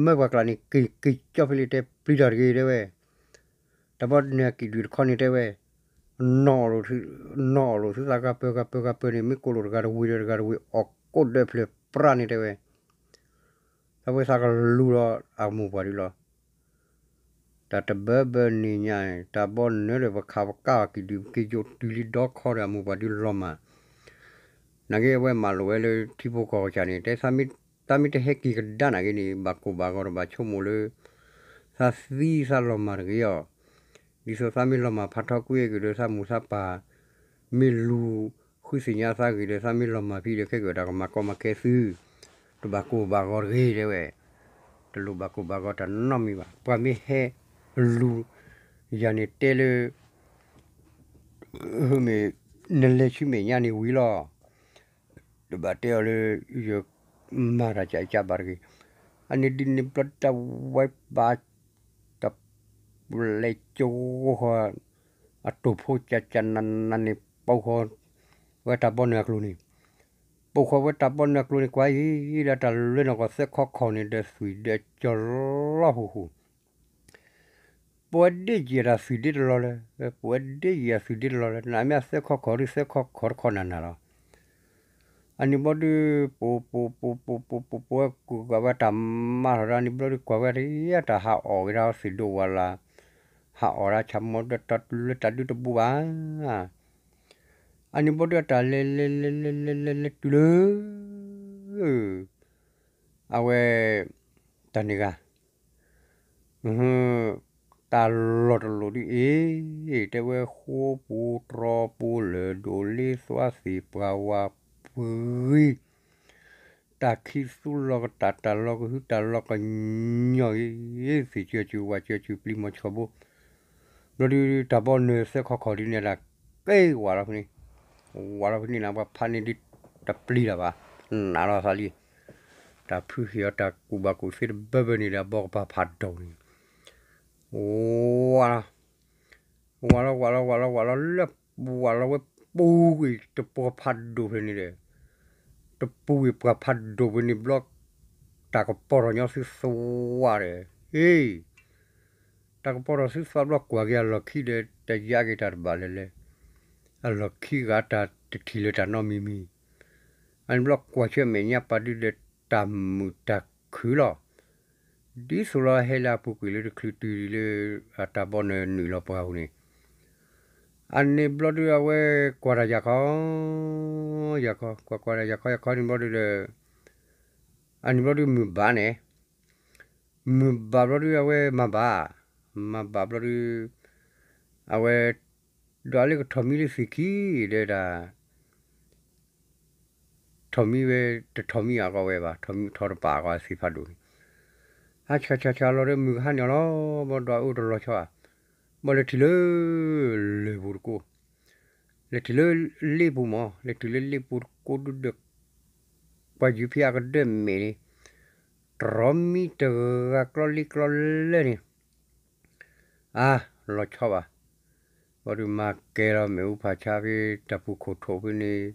မၢပှၤကျါန့ၣ် က့ၤက့ၤကၠီဖဲလံတဲပျံၤတၢ်တဂ့ၤတဲဝဲ, တၢ်ဘီနုာ်အကံၣ်ဒုးတခီန့ၣ်တဲဝဲ, နီၣ်အီၣ်လိာ်, နီၣ်အီၣ်လိာ်သုသးဂၤပၢၤဂၤပၢၤဂၤပၢၤန့ၣ် မ့ၢ်ကိၢ်လိာ်တဂၤတဝံၤဒီးတဂၤတဝံၤ အီၣ်ကိၢ်ဒၢးဖျၢၣ်ပြးန့ၣ်တဲဝဲ, သးဝဲသးကလူၤလီၤအမိၢ်ပှၢ်ဒုလီၤ. တၢ်တဘၢဘၢန့ၣ်ညါ တၢ်ဘီနၢၤဒီးပခးပကၢ်အီၤကံၣ်ဒုး ပက့ၤယိးတုၤလံဒီခီဒီးအမိၢ်ပှၢ်ဒုလီၤမၢ်, နာ်က့အဝဲမၢလိာ်ဝဲလၢထံဖိကီၢ်ဖိကစၢ်န့ၣ် တဲသးမ့ၢ်တဟဲက့ၤကဒါနာ်က့န့ၣ် ဘၣ်ကိၢ်ဘၣ်ဂီၤတဘၣ်ဆိကမိၣ်လၢ သးသံသးလီၤမၢ်တဂ့ၤအီၤ, ဒ်သိးသးမ့ၢ်လီၤမၢ်ဖးထီကွံာ်အက့ၤဒီး သးမိၢ်သးပၢ် မ့ၢ်လူၤဃုသ့ၣ်ညါသးဂ့ၤဒီး သးမ့ၢ်လီၤမၢ်ဖဲဒီး ခဲက့ၤတၢ်ကမၤကီမၤခဲသု တဘၣ်ကိၢ်ဘၣ်ဂီၤတဂ့ၤတဲဝဲ, တလိၣ်ဘၣ်ကိၢ်ဘၣ်ဂီၤတၢ်နီတမံၤဘၣ်. ပှၤမ့ၢ်ဟဲလူၤယၤန့ၣ်တဲလၢ မ့ၢ်နလဲၤဆူမဲာ်ညါန့ၣ်ဝံၤလီၤ. တဘၣ်တဲအီၤလၢ ယမၤတၢ်ကၢ်ကၢ်ဘၣ်တဂ့ၤ. အန့ၣ်ဒ်န့ၣ်ဘျီတၢ်ဝဲဘၣ် တၢ်လဲၤကၠိဃီ အတိၢ်ဖိကၢ်ကၢ်နးနးန့ၣ် ပိာ်ဃီဝဲတၢ်ဘီနၢၤအကျိၤန့ၣ်, ပိာ်ဃီဝဲတၢ်ဘီနၢၤအကျိၤန့ၣ် ကွၢ်အံၤဒီးတၢ်လၢနီၢ်ကီၢ်သၢခီခီန့ၣ်ဒီး သွံၣ်ဒဲကၠီၤလီၤဟူၣ်ဟူၣ် ပဝဲဒ့ယံာ်အတၢ်သွံၣ်ဒ့တလီၤလၢ, ပဝဲဒ့ယံာ်အသွံၣ်ဒ့တလီၤလၢ နမ့ၢ်သၢခီခီဒ်သၢခီခီတခီနၤနၤလီၤ. အန့ၣ်ဘျီဒုး ပ, ပ, ပ, ပ, ပ, ပဝဲကူၣ်ကးဝဲတၢ်မၤထီၣ်ဒီး အန့ၣ်ဘျီဒုး ကွၢ်ဝဲတယါတၢ်ဟးအီၣ်က့ၤဒၣ်သ့ၣ်ဒိဝၤလၢ်, ဟးအီၣ်ဒၣ်ဆၣ်မီၤဒီးတၢ်တူၢ်လၢတၢ်ဒုတဘူးဘၣ်. အန့ၣ်ဘျီဒုး အတၢ်လဲၤလဲၤလဲၤလဲၤလဲၤလဲၤလဲၤတုၤလၢ အဝဲ တၢ်န့ၣ်ဂၤ တၢ်လီၢ်တလီၢ်ဒ်အံၤ, တဲဝဲဃိပူၤတြီပူၤ လၢၢ်ဒိၣ်လ့သွးသ့ၣ်ပှၢ်ဝါပှ့ၤ တၢ်ခံသူလီၤကတၢ် တၢ်လီၢ်ကဟု တၢ်လီၢ်ကညီၤအံၤ, သ့ၣ်ကၢၤစူၤဝၣ်ကၢၤစူၤ ပျံၤမီၤဆှီဘိ, ဘျီဒုးတၢ်ဘီနၢၤသၢခီခီဒ်န့ၣ် တၢ်က့ၤဝးလီၤဖဲန့ၣ်, ဝးလီၤဖဲန့ၣ်နၤ ပှၤဖးန့ၢ်ဒ်တပျံၤလၢၤဘၣ်, နးလီၤသးလံ. တၢ်ဖုဟ့ၣ်အီၤတၢ်ကူၣ်ဘၣ်ကူၣ်သ့တဘၢဘၢန့ၣ်ဒီး အဘီကပၤဖးဒိၣ်န့ၣ် ဝးလီၤ, ဝးလီၤ ဝးလီၤ ဝးလီၤ ဝးလီၤလၢ ဝးလီၤဝဲပူၤကွံာ်တပှီၤဖးဒိၣ်ဖဲန့ၣ်ဒီး, တပူၤကွံာ်ပှၤဖးဒိၣ်ဖဲန့ၣ်ဘျီ, တၢ်ကပီၤထီၣ်ညီသုသွါဒီး, ဟ့ၣ် တၢ်ကပီၤထီၣ်သုသွါဘျီ ကွၢ်က့ၤအလီၢ်ခံဒီး တယါက့ၤတၢ်တဘၣ်လဲၣ်လဲၣ်, အလီၢ်ခံဂၤတၢ်တထံၣ်လၢတၢ်နီတမံၤမံၤ, အန့ၣ်ဘျီကွၢ်ဆၢမဲာ်ညါပာ်ဒုဒီး တၢ်မုာ်တၢ်ခုၣ်လီၤ. ဒ်သိးလီၤဟဲလၢအပူၤကွံာ်လၢတချုးတုၤလၢ အတၢ်ဘီနၢၤနုာ်လီၤပှၤအပူၤန့ၣ်, အန့ၣ်ဘျီဒုအဝဲကွၢ်တၢ်ယၤခီ, ယၤခီ, ကွၢ်ကွၢ်တၢ်ယၤခီ ယၤခီန့ၣ်ဘျီဒုဒီး, အန့ၣ်ဘျီဒုမုၢ်ဘၣ်န့ၣ်, မုၢ်ဘၣ်ဘျီဒုအဝဲမၤဘၣ်, မၤဘၣ်ဘျီဒု, အဝဲ ဒီးလၢကထီၣ်မံလၢသ့ၣ်ခံဒီးဒၣ် ထီၣ်မံဝဲ, တထီၣ်မံအဂီၢ်ဝဲဘၣ်, ထီၣ်မံထီၣ်တပာ်အဂီၢ်သ့ၣ်ဖးဒိၣ်န့ၣ်, အဆၣ်ဆၣ်ဆၣ်လီၤဒီးမုၢ်ကဟါန့ၣ်လီၤ, ဘၣ်ဒီးအိၣ်တလီၤဆီဧါ, ဘၣ်လဲၤထံၣ်လၢ လၢၢ်ပူၤတကိး, လဲၤထံၣ်လၢလ့ပူၤမး, လဲၤထံၣ်လၢလ့ပူၤတကိးဒုဒီး ပှၤယုၤဖံအကဒၢမဲာ်န့ၣ်, တြီမံတဂၤကျီလ့ကျီလဲၢ်န့ၣ် အါ, လီၤဆီဘၣ်, ဘၣ်ဒုးမၤကဲလီၤမ့ၣ်အူဖးဆါဖဲတၢ်ပူၤခိၣ်ထိးဖဲန့ၣ်,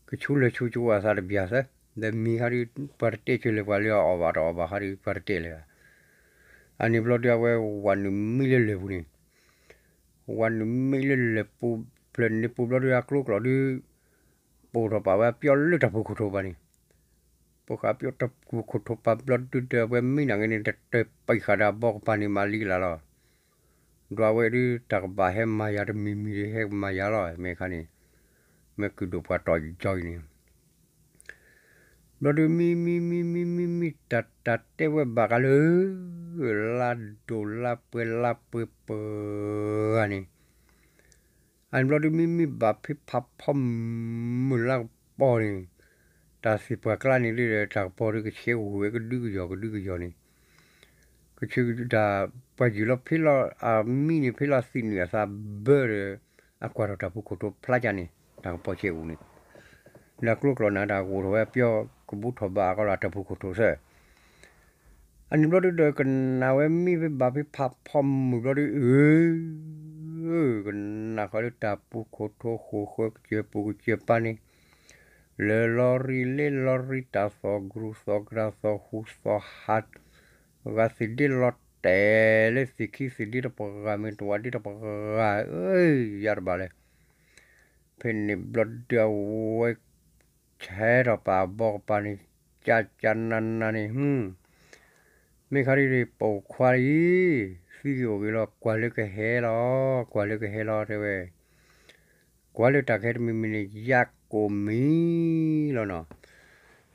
ကဆူလဲၤဆူကဝဲသးတဘျီသၢ, ဒီးမံဟီဒုး ပှၤတတဲကၢၤလၢၤပှၤလၢအအီၣ်ဘၣ်တအီၣ်ဘၣ်ဟီဒုး ပှၤတတဲလၢၤဘၣ်. အန့ၣ်ဘျီဒုးအဝဲဝးနုာ်မံလၢလၢၢ်ပူၤန့ၣ်, ဝးနုာ်မံလၢလၢၢ်ပူၤ, ဖျၢၣ်န့ၣ်ပူၤဘျီဒုးအကျိကျိာ်ဒုး ပိာ်ထီၣ်ပာ်ဝဲပျီလၢတၢ်ပူၤခိၣ်ထိးပၤန့ၣ်, ပိာ်ဃာ်ပျီတၢ်ပူၤခိၣ်ထိးပၤဘျီဒုဒီး အဝဲမံနာ်က့န့ၣ် တတပံာ်ဃာ်ဒီးအဘီကပၤန့ၣ် မၤလံကလၤလီၤ. ဒွးဝဲဒုး တၢ်ကဘၣ်ဟဲမၤယၤတမံၤမံၤဒီး ဟဲကမၤယၤလီၤ မ့ၢ်ခါန့ၣ်, မ့ၢ်ကုၢ်ဒိၣ်ပှၤတီၢ်ယီအံၤန့ၣ် ဘျီဒုးမံမံမံမံမံမံ တၢ်တၢ်တဲဝဲဘၣ်ဃးလၢ လါဒိၣ်လါပှဲၤလါပှဲၤပှဲၤဂၤန့ၣ်, အန့ၣ်ဘျီဒုးမံမံဘၣ်ဖဲဖးဖီမုၢ်လါကပီၤန့ၣ်, တၢ်သ့ၣ်ပှၢ်ကျါန့ၣ်ဒုးဒီး တၢ်ကပီၤဒုးကဆဲးဝဲကဒုကယီၤကဒုကယီၤန့ၣ်, ကဆ့တၢ်ပှၤယုၢ်လီၤဖဲလီၤအမံန့ၣ် ဖဲလီၤသံၣ်နုာ်အသးဘၢဒီး အကွၢ်ထီၣ်တၢ်ပူၤခိၣ်ထိးဖျါကၢ်န့ၣ် တၢ်ကပီၤဆဲးအိၣ်န့ၣ်, လၢကျိကျိာ်နၤတၢ်ဂိၢ်ထီၣ်ဝဲအပျီကဘူထီၣ်ဘၣ်အကီလီၤတၢ်ပူၤခိၣ်ထိးသၢ အန့ၣ်ဘျီဒုဒီးကနၣ်ဝဲမံဖဲဘၣ်ဖဲဖးဖီမုၢ်ဘျီဒု အၢ ကနၣ်ဃီလၢတၢ်ပူၤခိၣ်ထိးဃိၣ်ဃၢကစၢၢ်ပူၤကစၢၢ်ပၤန့ၣ်, လၢလီၤရံလ့လီၤရံတၢ်သီၣ်ကရူၢ်သီၣ်ကရၢ်သီၣ်ဟူးသီၣ်ဟး, ဂၤသ့ၣ်ဒ့လီၤ တဲလၢသ့ၣ်ခံသ့ၣ်ဒ်တပှၤဂၤ မ့ၢ်တဝၤဒ်တပှၤဂၤ အၢ ယၤတဘၣ်လဲၣ်. ဖဲန့ၣ်ဘျီဒုးအဝဲ ဆဲးထီၣ်ပာ်ဘီကပၤန့ၣ် ကၢ်ကၢ်နးနးန့ၣ် ဟူ မ့ၢ်ခါဒ်န့ၣ် ပိာ်ခွါအံၤ သံဂ့ၤအိၣ်ဂ့ၤလီၤ ကွၢ်လၢကဟဲလီၤ ကွၢ်လၢကဟဲလီၤတဲဝဲ ကွၢ်လၢတၢ်ကဟဲတမံၤမံၤန့ၣ် ယၤကိးမံၤလီၤနီၤ.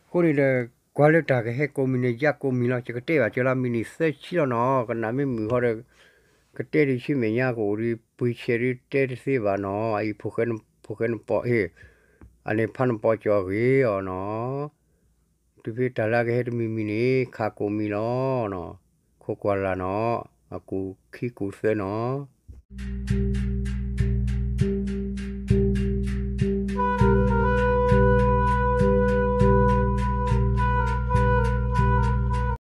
အဃိန့ၣ်ဒီး ကွၢ်လၢတၢ်ကဟဲကိးမံၤန့ၣ် ယၤကိးမံၤလီၤ ယကတဲဘၣ်ကၢလီၤ မံးနံးသၢဆံလီၤနီၤ ကနၣ်မ့ၢ်မုာ်ဃီဒီး ကတဲဒံးဆူမဲာ်ညါကအိၣ်ဒီး ပှ့ၤဆဲးဒုးတဲတသ့ဘၣ်နီၤ အအံၤဖိဃဲနပီၢ်ဟ့ၣ် အန့ၣ်ဖးနပီၢ်ကၠီဂ့ၤအီၤနီၤ တုၤဖဲတၢ်လၢကဟဲတမံၤမံၤန့ၣ် ခးကိးမံၤလီၤနီၤ ခိးကွၢ်လၢ်နီၤ အကူၣ်ခံကူၣ်သၢနီၤ